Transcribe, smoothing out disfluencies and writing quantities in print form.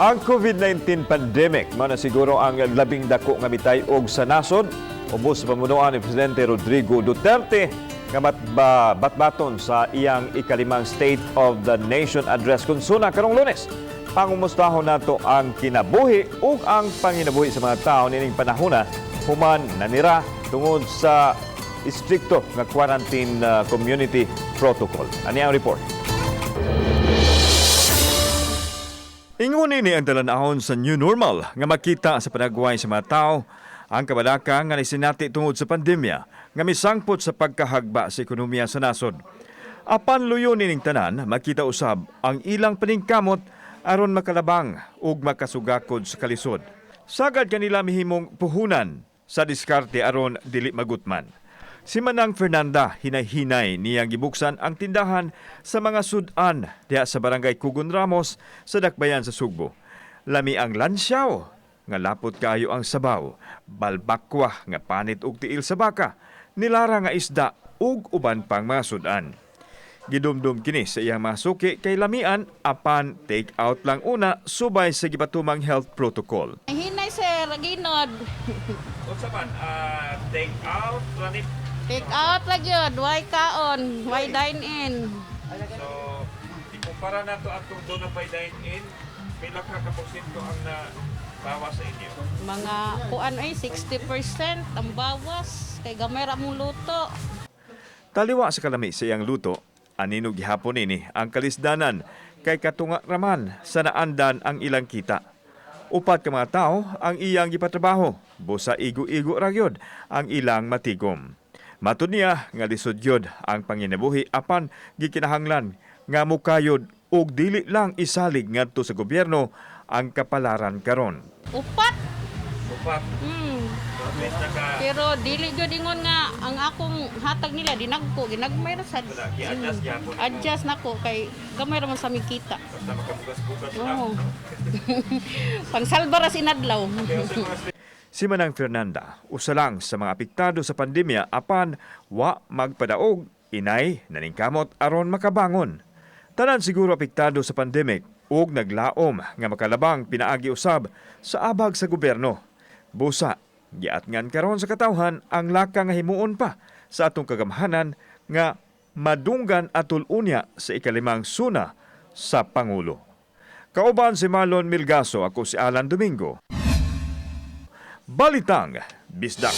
Ang COVID-19 pandemic mao na siguro ang labing dako nga mitay-og sa nasod ubos sa pamunuan ni Presidente Rodrigo Duterte nga batbaton sa iyang ikalimang State of the Nation Address kung SONA karong Lunes. Pangumustahon nato ang kinabuhi ug ang panginabuhi sa mga tao nining panahona human nanira tungod sa istrikto nga quarantine community protocol. Ani ang report. Ingon ini ang talan-awon sa new normal nga makita sa panagway sa mga tao ang kabalaka nga nisinati tungod sa pandemya nga misangpot sa pagkahagba sa ekonomiya sa nasod. Apan luyo nining tanan, makita usab ang ilang paningkamot aron makalabang ug makasugakod sa kalisod. Sagad kanila mihimong puhunan sa diskarte aron dili magutman. Si Manang Fernanda, hinay-hinay niyang gibuksan ang tindahan sa mga sudan diha sa Barangay Kugon Ramos sa Dakbayan sa Sugbo. Lami ang lansyaw, nga lapot kayo ang sabaw, balbakwa nga panit og tiil sa baka, nilara nga isda ug uban pang mga sudan. Gidumdum kini sa iyang mga suki kay lamian apan take out lang una subay sa gipatumang health protocol. Hinay, sir, ginod. Unsa man take out ranit? Take out lang yun, why kaon, why dine in. So, ikumpara nato atong duna pay dine in, pila ka porsyento ang na bawas sa inyo? Mga kuan ay 60% ang bawas kay gamay ra mong luto. Taliwa sa kalami sa iyang luto, anino gihapon nini ang kalisdanan kay katunga raman sa naandan ang ilang kita. Upat ka mga tao ang iyang gipatrabaho, busa igo-igo ra gyud ang ilang matigom. Matud niya nga lisod gyud ang panginabuhi apan gikinahanglan nga mukayod ug dili lang isalig ngadto sa gobyerno ang kapalaran karon. Upat. Upat, at least naka Pero dili gyud ingon nga ang akong hatag nila dinagko, ginagmay ra sad. Gi-adjust gyapon. Adjust nako kay gamay ra man sa aming kita. Basta makabugas-bugas. Oo. Pangsalba ra sinadlaw. Si Manang Fernanda, usa lang sa mga apektado sa pandemya apan wa magpadaog, inay naningkamot aron makabangon. Tanan siguro apektado sa pandemic ug naglaom nga makalabang pinaagi usab sa abag sa gobyerno. Busa, giatngan karon sa katawhan ang laka nga himuon pa sa atong kagamhanan nga madunggan atol unya sa ikalimang SONA sa Pangulo. Kauban si Marlon Milgaso, ako si Alan Domingo. Balitang Bisdak.